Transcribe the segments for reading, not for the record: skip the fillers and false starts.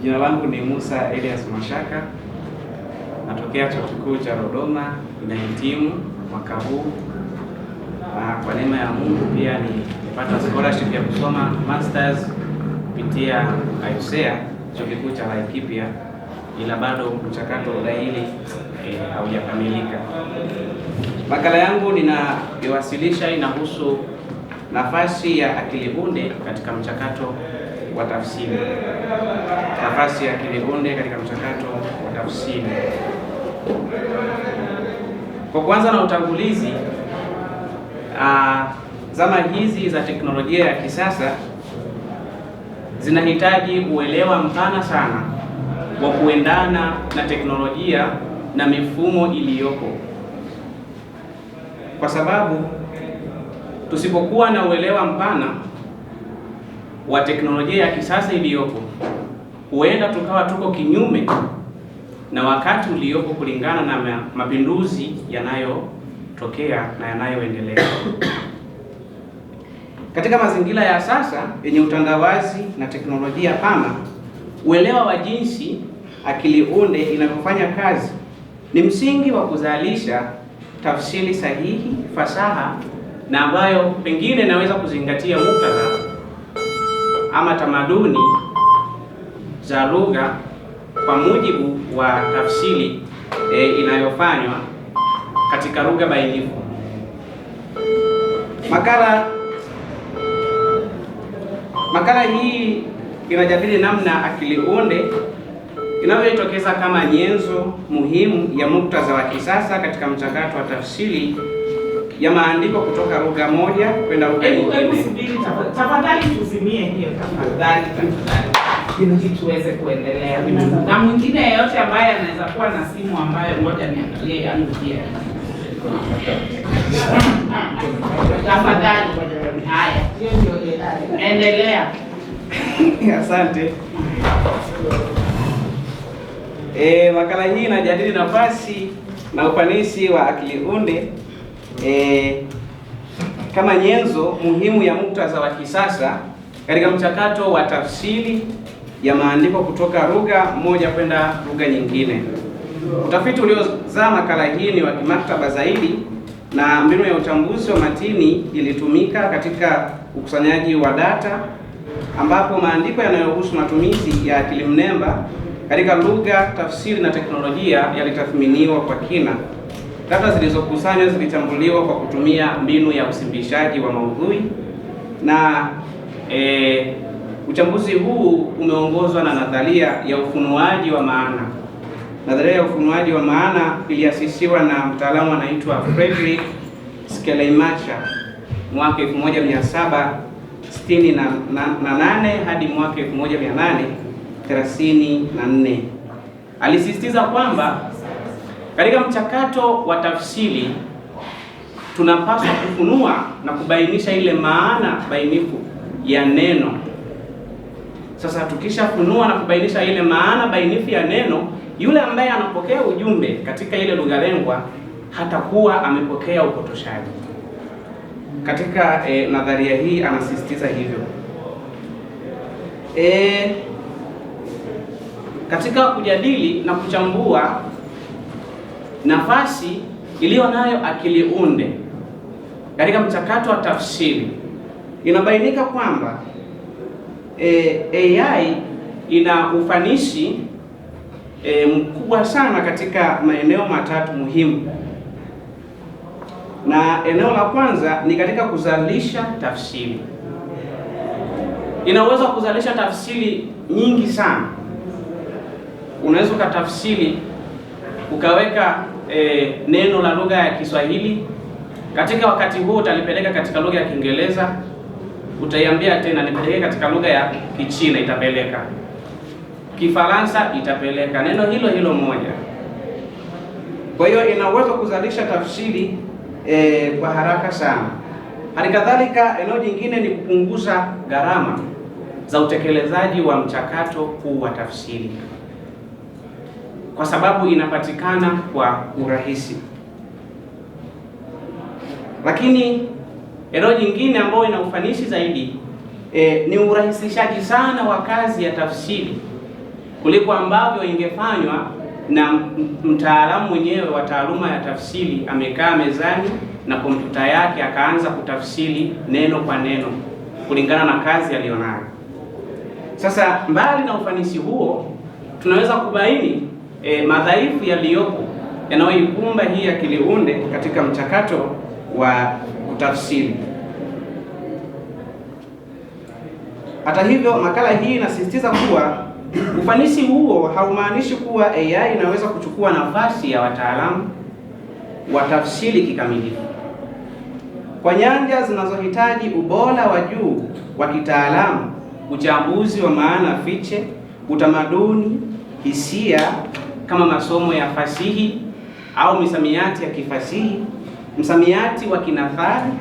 Jina langu ni Musa Elias Mashaka, natokea Chuo Kikuu cha Dodoma, ninahitimu mwaka huu na kwa neema ya Mungu pia nimepata scholarship ya kusoma masters kupitia IUCEA Chuo Kikuu cha Laikipia, ila bado mchakato wa udahili haujakamilika. Makala yangu ninaiwasilisha inahusu nafasi ya akili unde katika mchakato wa tafsiri. Nafasi ya akili unde katika mchakato wa tafsiri. Kwa kuanza na utangulizi, zama hizi za teknolojia ya kisasa zinahitaji uelewa mpana sana wa kuendana na teknolojia na mifumo iliyopo, kwa sababu tusipokuwa na uelewa mpana wa teknolojia ya kisasa iliyopo, huenda tukawa tuko kinyume na wakati uliopo kulingana na mapinduzi yanayotokea na yanayoendelea. Katika mazingira ya sasa yenye utandawazi na teknolojia pana, uelewa wa jinsi akili unde inavyofanya kazi ni msingi wa kuzalisha tafsiri sahihi, fasaha na ambayo pengine inaweza kuzingatia muktadha ama tamaduni za lugha kwa mujibu wa tafsiri inayofanywa katika lugha bainifu. Makala hii inajadili namna akili unde inavyojitokeza kama nyenzo muhimu ya muktadha wa kisasa katika mchakato wa tafsiri ya maandiko kutoka lugha moja kwenda lugha Hebu nyingine. subiri tafadhali, tuzimie hiyo tafadhali, tafadhali ili tuweze kuendelea. Na mwingine yeyote ambaye anaweza kuwa na simu ambayo, ngoja niangalie yangu pia. Tafadhali. Haya, endelea. Asante. Makala hii inajadili nafasi na ufanisi wa akili unde kama nyenzo muhimu ya muktadha wa kisasa katika mchakato wa tafsiri ya maandiko kutoka lugha moja kwenda lugha nyingine. Utafiti uliozaa makala hii ni wa kimaktaba zaidi na mbinu ya uchambuzi wa matini ilitumika katika ukusanyaji wa data, ambapo maandiko yanayohusu matumizi ya akili mnemba katika lugha, tafsiri na teknolojia yalitathminiwa kwa kina. Data zilizokusanywa zilichambuliwa kwa kutumia mbinu ya usimbishaji wa maudhui na uchambuzi huu umeongozwa na nadharia ya ufunuaji wa maana. Nadharia ya ufunuaji wa maana iliasisiwa na mtaalamu anaitwa Friedrich Schleiermacher mwaka 1768 hadi mwaka 1834. Alisisitiza kwamba katika mchakato wa tafsiri tunapaswa kufunua na kubainisha ile maana bainifu ya neno. Sasa tukishafunua na kubainisha ile maana bainifu ya neno, yule ambaye anapokea ujumbe katika ile lugha lengwa hatakuwa amepokea upotoshaji. Katika nadharia hii anasisitiza hivyo. Katika kujadili na kuchambua nafasi iliyo nayo akili unde katika mchakato wa tafsiri, inabainika kwamba AI ina ufanisi mkubwa sana katika maeneo matatu muhimu. Na eneo la kwanza ni katika kuzalisha tafsiri. Ina uwezo wa kuzalisha tafsiri nyingi sana. Unaweza ukatafsiri ukaweka neno la lugha ya Kiswahili katika wakati huo utalipeleka katika lugha ya Kiingereza, utaiambia tena nipeleke katika lugha ya Kichina, itapeleka. Kifaransa itapeleka neno hilo hilo moja. Kwa hiyo ina uwezo kuzalisha tafsiri kwa haraka sana. Hali kadhalika, eneo jingine ni kupunguza gharama za utekelezaji wa mchakato huu wa tafsiri, kwa sababu inapatikana kwa urahisi. Lakini eneo jingine ambayo ina ufanisi zaidi ni urahisishaji sana wa kazi ya tafsiri kuliko ambavyo ingefanywa na mtaalamu mwenyewe wa taaluma ya tafsiri amekaa mezani na kompyuta yake akaanza kutafsiri neno kwa neno kulingana na kazi aliyonayo. Sasa mbali na ufanisi huo, tunaweza kubaini madhaifu yaliyopo yanayoikumba hii akili unde katika mchakato wa kutafsiri. Hata hivyo, makala hii inasisitiza kuwa ufanisi huo haumaanishi kuwa AI inaweza kuchukua nafasi ya wataalamu wa tafsiri kikamilifu. Kwa nyanja zinazohitaji ubora wa juu wa kitaalamu, uchambuzi wa maana fiche, utamaduni, hisia kama masomo ya fasihi au misamiati ya kifasihi, msamiati wa kinathari,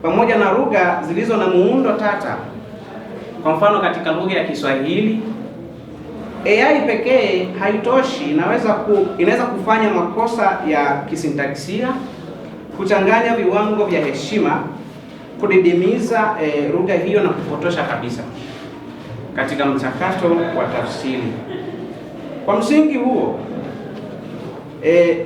pamoja na lugha zilizo na muundo tata. Kwa mfano, katika lugha ya Kiswahili AI pekee haitoshi, inaweza kufanya makosa ya kisintaksia, kuchanganya viwango vya heshima, kudidimiza lugha hiyo na kupotosha kabisa katika mchakato wa tafsiri. Kwa msingi huo,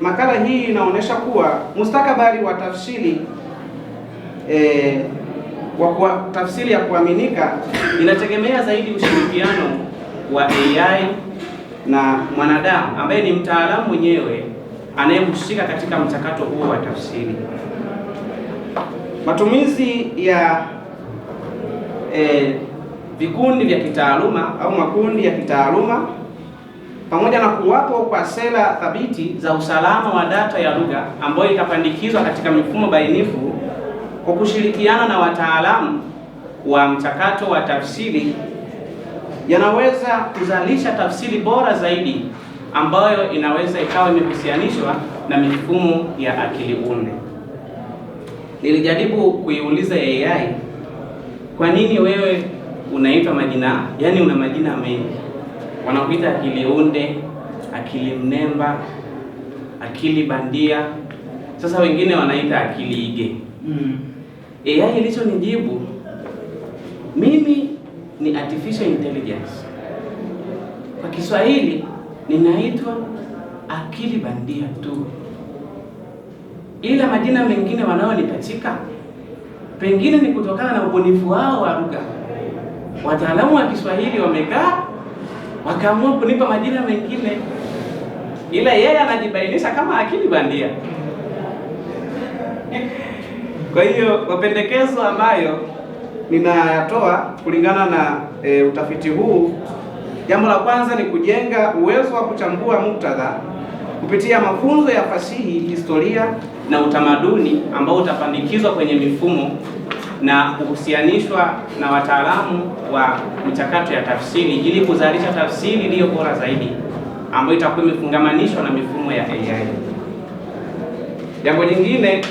makala hii inaonyesha kuwa mustakabali wa tafsiri tafsiri ya kuaminika inategemea zaidi ushirikiano wa AI na mwanadamu ambaye ni mtaalamu mwenyewe anayehusika katika mchakato huo wa tafsiri. Matumizi ya vikundi vya kitaaluma au makundi ya kitaaluma pamoja na kuwapo kwa sera thabiti za usalama wa data ya lugha ambayo itapandikizwa katika mifumo bainifu kwa kushirikiana na wataalamu wa mchakato wa tafsiri, yanaweza kuzalisha tafsiri bora zaidi ambayo inaweza ikawa imehusianishwa na mifumo ya akili unde. Nilijaribu kuiuliza AI, kwa nini wewe unaitwa majina, yani una majina mengi, wanakuita akili unde, akili mnemba, akili bandia, sasa wengine wanaita akili ige. AI ilichonijibu, mimi ni artificial intelligence, kwa Kiswahili ninaitwa akili bandia tu, ila majina mengine wanaonipachika pengine ni kutokana na ubunifu wao wa lugha. Wataalamu wa Kiswahili wamekaa wakaamua kunipa majina mengine, ila yeye anajibainisha kama akili bandia. Kwa hiyo mapendekezo ambayo ninayatoa kulingana na utafiti huu, jambo la kwanza ni kujenga uwezo wa kuchambua muktadha kupitia mafunzo ya fasihi, historia na utamaduni ambao utapandikizwa kwenye mifumo na kuhusianishwa na wataalamu wa michakato ya tafsiri ili kuzalisha tafsiri iliyo bora zaidi ambayo itakuwa imefungamanishwa na mifumo ya AI. Jambo jingine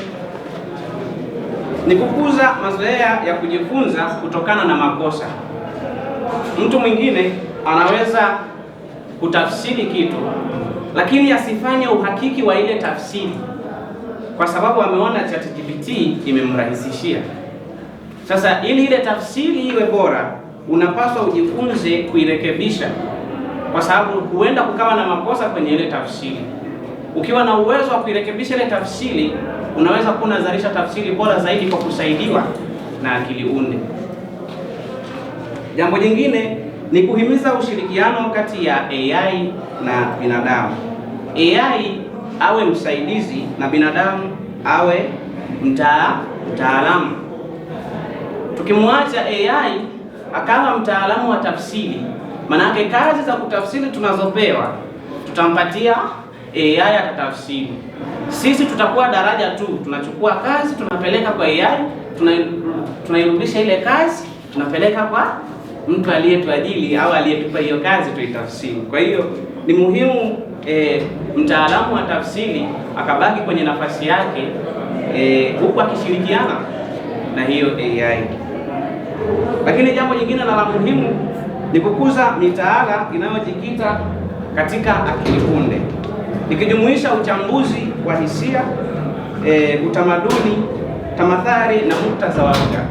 ni kukuza mazoea ya kujifunza kutokana na makosa. Mtu mwingine anaweza kutafsiri kitu lakini asifanye uhakiki wa ile tafsiri kwa sababu ameona ChatGPT imemrahisishia. Sasa ili ile tafsiri iwe bora, unapaswa ujifunze kuirekebisha, kwa sababu huenda kukawa na makosa kwenye ile tafsiri. Ukiwa na uwezo wa kuirekebisha ile tafsiri, unaweza kunazalisha tafsiri bora zaidi kwa kusaidiwa na akili unde. Jambo jingine ni kuhimiza ushirikiano kati ya AI na binadamu. AI awe msaidizi na binadamu awe mtaalamu. Tukimwacha AI akawa mtaalamu wa tafsiri, manake kazi za kutafsiri tunazopewa tutampatia AI atatafsiri. Sisi tutakuwa daraja tu, tunachukua kazi tunapeleka kwa AI, tunairudisha ile kazi tunapeleka kwa mtu aliyetuajili au aliyetupa hiyo kazi tuitafsiri. Kwa hiyo ni muhimu mtaalamu wa tafsiri akabaki kwenye nafasi yake huku akishirikiana na hiyo AI. Lakini jambo jingine na la muhimu ni kukuza mitaala inayojikita katika akili unde ikijumuisha uchambuzi wa hisia, utamaduni, tamathali na muktadha wa lugha.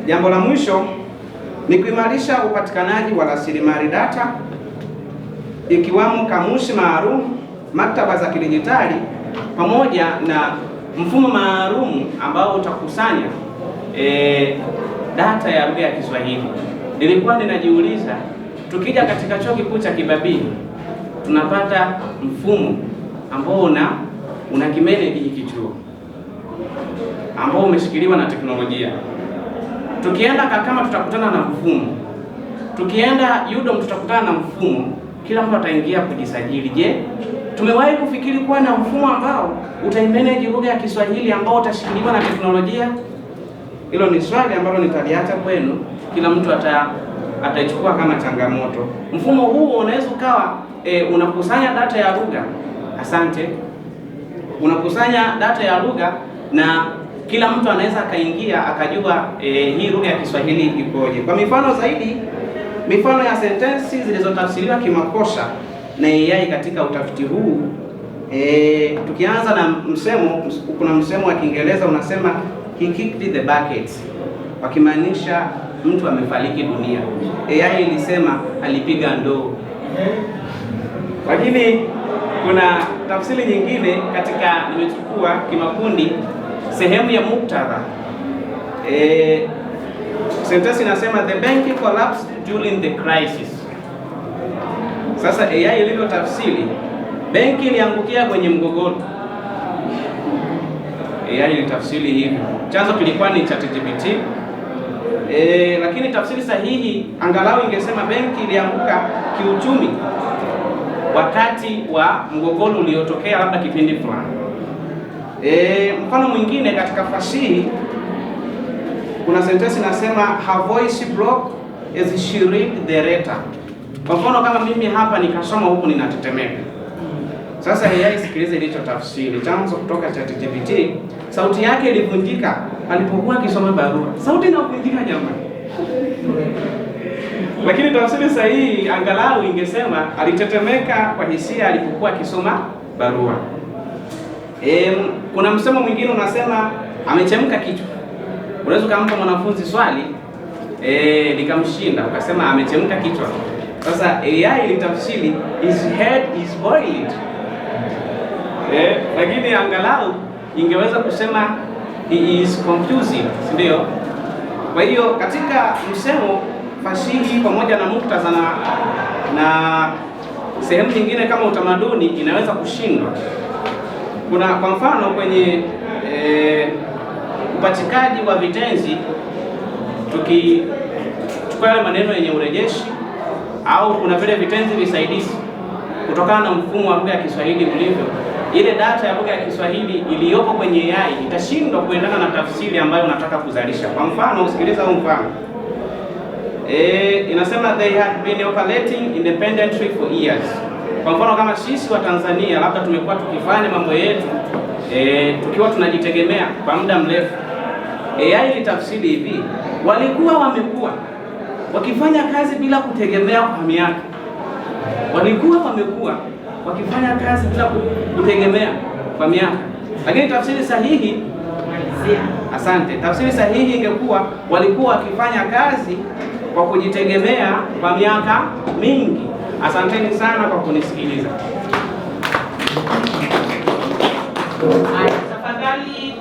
Jambo la mwisho ni kuimarisha upatikanaji wa rasilimali data ikiwamo kamusi maalum, maktaba za kidijitali pamoja na mfumo maalum ambao utakusanya data ya lugha ya Kiswahili. Nilikuwa ninajiuliza, tukija katika chuo kikuu cha Kibabii tunapata mfumo ambao una kimanage hiki chuo ambao umeshikiliwa na teknolojia. Tukienda Kakama tutakutana na mfumo, tukienda UDOM tutakutana na mfumo, kila mtu ataingia kujisajili. Je, tumewahi kufikiri kuwa na mfumo ambao utaimanage lugha ya Kiswahili ambao utashikiliwa na teknolojia? Hilo ni swali ambalo nitaliacha kwenu, kila mtu ataichukua kama changamoto. Mfumo huo unaweza ukawa unakusanya data ya lugha. Asante. Unakusanya data ya lugha na kila mtu anaweza akaingia akajua hii lugha ya Kiswahili ikoje. Kwa mifano zaidi, mifano ya sentensi zilizotafsiriwa kimakosa na AI katika utafiti huu, tukianza na msemo, kuna msemo wa Kiingereza unasema "he kicked the bucket", wakimaanisha mtu amefariki dunia. AI ilisema alipiga ndoo. Lakini kuna tafsiri nyingine katika, nimechukua kimakundi sehemu ya muktadha. Sentensi inasema "the bank collapsed during the crisis". Sasa AI ilivyotafsiri, benki iliangukia kwenye mgogoro. AI ilitafsiri hivyo. Chanzo kilikuwa ni ChatGPT. Lakini tafsiri sahihi angalau ingesema benki ilianguka kiuchumi wakati wa mgogoro uliotokea labda kipindi fulani. Mfano mwingine katika fasihi kuna sentensi inasema "her voice broke as she read the letter". Kwa mfano kama mimi hapa nikasoma huku ninatetemeka. Sasa AI, sikilize ilicho tafsiri. Chanzo kutoka ChatGPT, sauti yake ilivunjika alipokuwa akisoma barua. Sauti inavunjika jamani. Lakini tafsiri sahihi angalau ingesema alitetemeka kwa hisia alipokuwa akisoma barua. Kuna msemo mwingine unasema amechemka kichwa. Unaweza ukampa mwanafunzi swali likamshinda ukasema amechemka kichwa. Sasa AI ilitafsiri his head is boiled. Lakini angalau ingeweza kusema he is confusing, si ndio? Kwa hiyo katika msemo, fasihi pamoja na muktadha na sehemu nyingine kama utamaduni inaweza kushindwa. Kuna kwa mfano kwenye upachikaji wa vitenzi, tukichukua yale maneno yenye urejeshi au kuna vile vitenzi visaidizi, kutokana na mfumo wa lugha ya Kiswahili ulivyo, ile data ya lugha ya Kiswahili iliyopo kwenye AI itashindwa kuendana na tafsiri ambayo unataka kuzalisha. Kwa mfano, usikiliza huu mfano. Inasema "they had been operating independently for years". Kwa mfano kama sisi wa Tanzania labda tumekuwa tukifanya mambo yetu tukiwa tunajitegemea kwa muda mrefu. AI ilitafsiri hivi, walikuwa wamekuwa wakifanya kazi bila kutegemea kwa miaka. Walikuwa wamekuwa wakifanya kazi bila kutegemea kwa miaka. Lakini tafsiri sahihi Malizia. Asante. Tafsiri sahihi ingekuwa walikuwa wakifanya kazi kwa kujitegemea kwa miaka mingi. Asanteni sana kwa kunisikiliza. Haya, tafadhali.